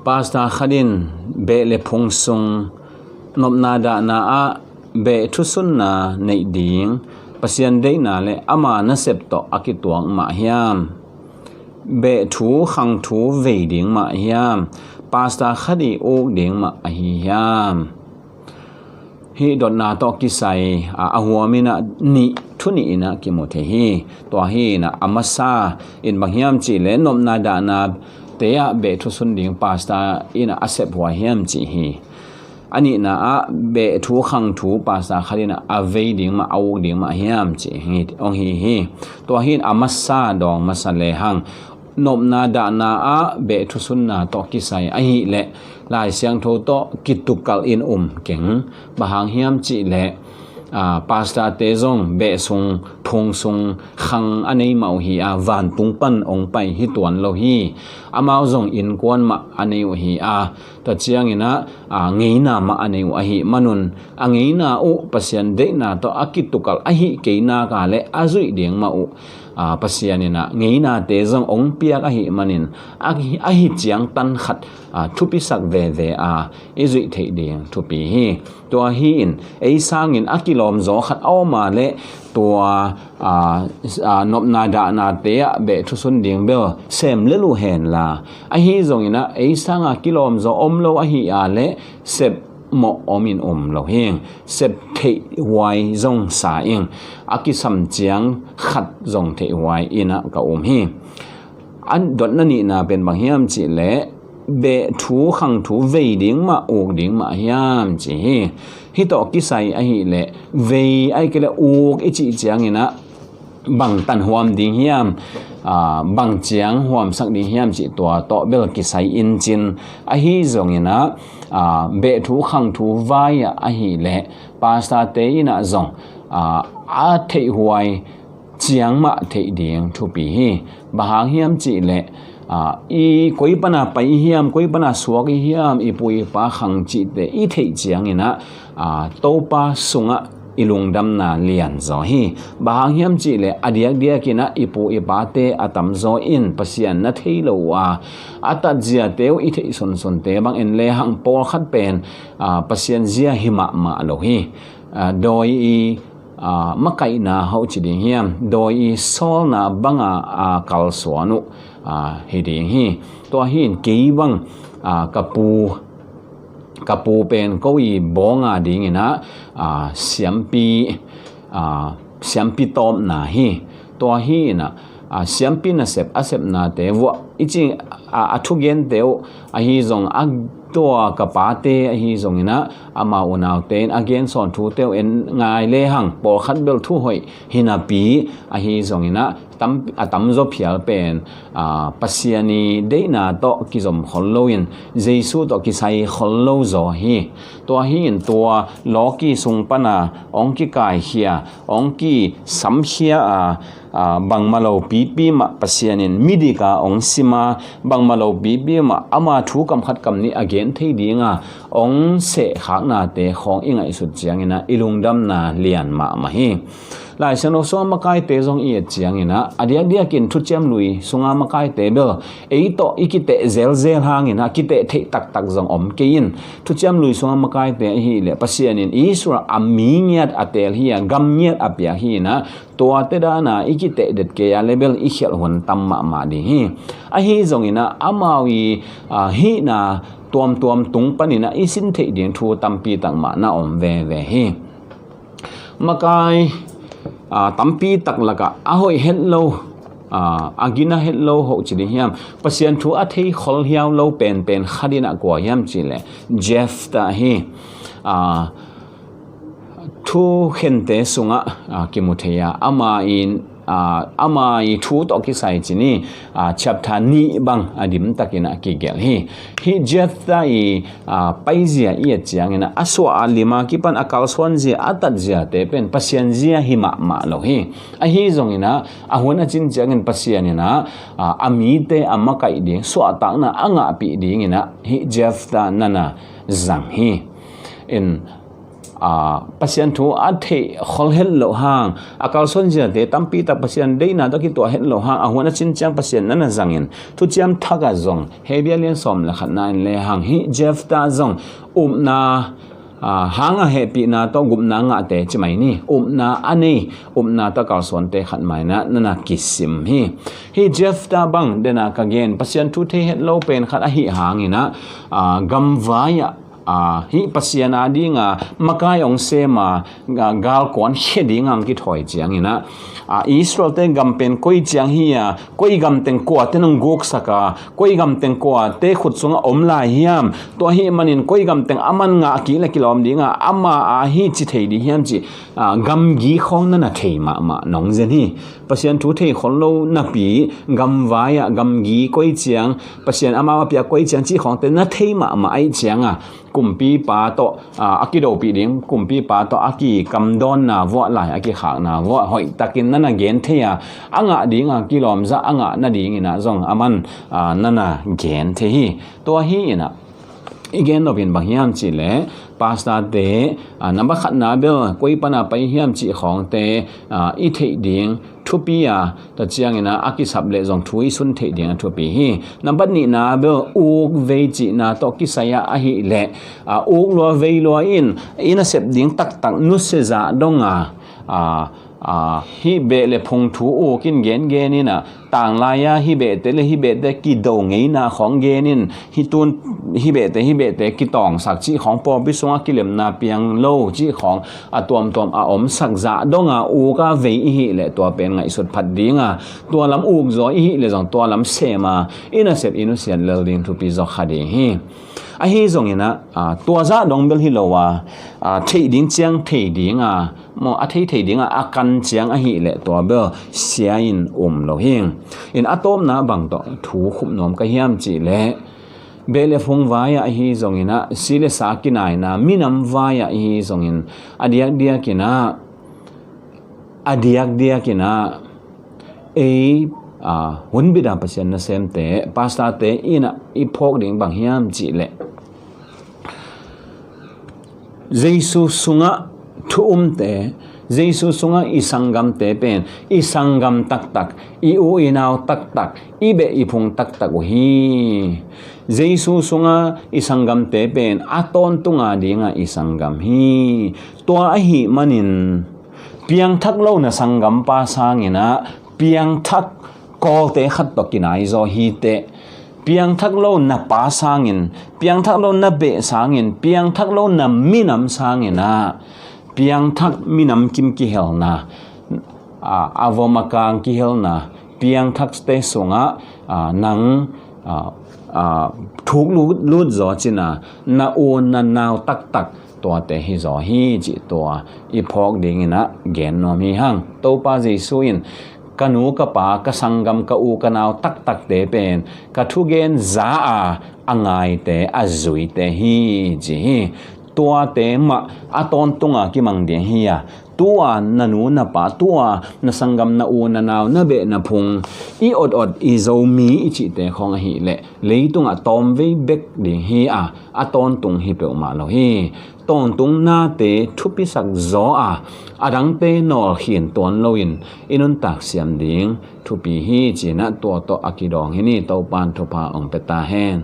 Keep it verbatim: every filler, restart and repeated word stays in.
Pastor khat in beh le phung sung nopna dahna ah beh thusunna neih ding Pasian deihna le ama nasep tawh a kituak mah hiam? Beh thu khang thu vei ding mah hiam? Pastor khat i uk ding mah ahi hiam? Hih dotna tawh kisai a, a huam in ah nih, thu nih in ah kimu thei hi. Tua hi in ah a masa in bang hiam cih leh nopna dahna te ah beh thusun ding pastor in ah a sep huai hiam cih hi. A nihna ah beh thu khang thu pastor khat in ah a vei ding mah, a uk ding mah hiam cih hi, hong hi hi. Tua hi in a masa dawng masa lehang nopna dahna ah beh thusunna tawh kisai ahih leh Lai Siangtho tawh kitukalh in um keng. Bang hang hiam cih leh, aa, pastor te zong beh sung, phung sung khang a nei mah uh hi a, vantung pan hong pai hi tuan lo hi. Amau zong innkuan mah a nei uh hi a, tua ciangin ah, aa, ngeina mah a nei uh ahih manun, a ngeina uh Pasian deihna tawh a kitukalh ahih kei nak leh a zuih ding mah uh, aa, Pasian in ah ngeinate zong hong piak ahih manin, a, ahi ciang tan khat, aa, thupisak veve a i zuih theih ding thupi hi. Tua hi in ei sangin a kilawmzaw khat a om a leh tua, aa, aa, nopna dahna te ah beh thusun ding bel sem lel uh hen la, ahi zongin ah ei sanga kilawmzaw om lo ahih a leh sep mawh om in um lo hi. Sep theih huai zong sa ing, a kisam ciang khat zong theih huai in ah ka um hi. A dotna nihna pen bang hiam cih leh beh thu khang thu vei ding mah, uk ding mah hiam cih hi. Hih tawh kisai ahih leh vei ahih kei leh uk i cih ciangin ah bang tan huam ding hiam, aa, bang ciang huamsak ding hiam cih tua tawh bel kisai in cin, ahi zongin ah, aa, beh thu khang thu vai ah ahih leh pastor te in ah zong, aa, a theih huai ciang mah theih ding thupi hi. Bang hang hiam cih leh, aa, i koi pana pai i hiam, koi pana suak i hiam, i pu i pa khang cihte i theih ciangin ah, aa, Topa sungah i lungdamna lian zaw hi. Bang hang hiam cih leh a diakdiakin ah i pu i pate a tamzaw in Pasian na thei lo uh a, a tatziate uh i theih sunsunte bang en lehang pawlkhat pen, aa, Pasian zia hi mahmah lo hi. Aa, dawi i, aa, makaihna hoh ci ding hiam, dawi i sawlna banga, aa, kalsuan uh, aa, hi ding hi. Tua hi in kei bang, aa, ka pu, ka pu pen ko i bawnga dingin ah, aa, siampi, aa, siampi tawpna hi. Tua hi in ah, aa, siampi nasep a sepnate vuah i cih, aa, a thugente uh ahi zong, a tua ka pate ahi zongin ah, amau unaute in a gensawn thute uh en ngai lehang pawlkhat bel thu hoih hi napi, ahi zongin ah tam, a tamzaw phial pen, aa, Pasian i deihna tawh kizom khol lo in Jesu tawh kisai khol lo zaw hi. Tua hi in tua lawki sung pana hong kikaikhia, hong kisamkhia a, aa, bangmah lo pipi mah Pasian in midik a hong sim a, bangmah lo pipi mah ama thu kam khat kam nih a gen thei dinga hong sehkhaknate khawng i ngaihsut ciangin ah i lungdamna lian mahmah hi. Lai Siangtho sungah makaite zong i et ciangin ah a diakdiakin Thuciam Lui sunga makaite bel ei tawh i kiteh zelzel hangin ah kiteh theih taktak zong om kei in, Thuciam Lui sunga makaite ahih leh Pasian in Israel a mi ngiat a teel hi a, gam ngiat a piak hi in ah, tuate dana i kiteh det kei a leh bel i khialh hun tam mahmah ding hi. Ahi zongin ah amau i, aa, hihna tuamtuam tung panin ah i sin theih ding thu tampi tak mah na om veve hi. Makai, aa, tampi tak lakah a hoih het lo, aa, a gina het lo hoh ci ding hiam, Pasian thu a thei khol hiau lo penpen khat in ah kua hiam cih leh Jephthah hi. Aa, Thukhente sungah, aa, kimu thei a, ama in, aa, ama i thu tawh kisai ci ni, aa, chapter nih bang a dimtakin ah kigelh hi. Hih Jephthah i, aa, paizia i et ciangin ah a suah a lim a kipan a kalsuanzia, a tatziate pen Pasian zia hi mahmah lo hi. Ahi zongin ah a hun a cin ciangin Pasian in ah, aa, a mite a makaih ding, suahtakna a ngahpih dingin ah hih Jephthah na na zang hi. In a, Pasian thu a theih khol het loh hang, a kalsuan ziate tampi tak Pasian deihna tawh kituah het loh hang, a hun a cin ciang Pasian na na zangin, thuciam thak ah zong Hebru lian sawm le khatna in le hang hih Jephthah zong upna, a, hang a hehpihna tawh gupna ngahte ci mai ni, upna a nei, upna tawh kalsuante khat mai na na na kisim hi. Hih Jephthah bang dena ka gen Pasian thu thei het lo pen khat ahi hangin ah, a, gamvai ah, a, hih Pasian a dinga makai ong sem a, a, galkuan khia ding ang kithawi ciangin ah, a, Israel-te gam pen koi ciang hi a, koi gam teng kuate nong guksak a, koi gam teng kuate khut sungah om lai hiam, tua ahih manin koi gam teng aman ngah kik le kilawm ding a, ama a hi ci thei ding hiam cih, a, gamgi khawng na na thei mahmah nong zen hi. Pasian thu thei khol lo napi gamvai ah gamgi koi ciang, Pasian amau a piak koi ciang cih khawngte na thei mahmah ahih ciang a, kumpipa tawh, a, a kidopih ding, kumpipa tawh a kikamdawnna vuah lai, a kikhakna vuah hoihtakin na na gen thei a, a ngah ding a kilawmzah a ngah nadingin ah zong aman, a, na na gen thei hi. Tua hi in ah i gen nopin bang hiam cih leh, pastor-te, a, number khatna bel koi pana pai hiam cih khawngte, a, i theih ding thupi a, tua ciangin ah a kisap leh zong thu i sun theih ding a thupi hi. Number nihna bel uk vei cihna tawh kisai ah ahih leh, a, uk lua vei lua in i nasep ding taktak nusia zah dong a, a, a, hih beh le phung thu uk in gengen in ah, tanglai a hih behte le hih behte kido ngeina khawng gen in, hih tun hih behte hih behte kitawngsak cih khawng, pawlpi sungah kilemna piang lo cih khawng a tuamtuam a omsak zah dong a uk a vei i hih leh tua pen ngaihsut phat ding a, tua lam uk zaw i hih leh zong tua lam sem a, i nasep i nusiat lel ding thupi zaw kha ding hi. Ahi zongin ah, a, tua zah dong bel hi lo a, a, theih ding ciang thei ding a, maw, a thei thei ding a, a kan ciang ahih leh tua bel sia in um lo hi. In a tawpna bang tawh thu khup nuam ka hiam cih leh, beh le phung vai ah ahi zongin ah, si le sa kinaina minam vai ah ahi zongin, a diakdiakin ah, a diakdiakin ah, ei, a, hunbit a Pasian nasemte, pastor-te in ah i phawk ding bang hiam cih leh, Jesu sungah thu umte, Jesu sungah i sanggamte pen i sanggam taktak, i u i nau taktak, i beh i phung taktak uh hi. Jesu sungah i sanggamte pen a tawntunga dinga i sanggam hi. Tua ahih manin piangthak lo na sanggampa sangin ah piangthak Kawlte khat tawh kinai zaw hi teh. Piangthak lo na pa sangin, piangthak lo na beh sangin, piangthak lo na minam sangin ah, piangthak minam kim kihelna, a, a vom a kang kihelna, piangthakte sungah, a, nang, a, a, thuk lut, lut zaw cin a, na u na nau taktak tuate hi zaw hi cih tua i phawk dingin ah gen nuam hi hang. Topa Jesu in ka nu ka pa, ka sanggam, ka u ka nau taktakte pen ka thugen za a, a ngaite, a zuite hi ci hi. Tuate mah a tawntunga kimang ding hi a, tua na nu na pa, tua na sanggam, na u na nau, na beh na phung, i ot ot, i Zomi i cihte khawng ahih leh leitungah tawmvei bek ding hi a, a tawntung hi peuhmah lo hi. Tawntung nate thupisak zaw a, a dangte nawlkhin tuan loin i nuntak siam ding thupi hi ci-in ah tua tawh a kidawng hi ni. Topan thupha hong pia ta hen.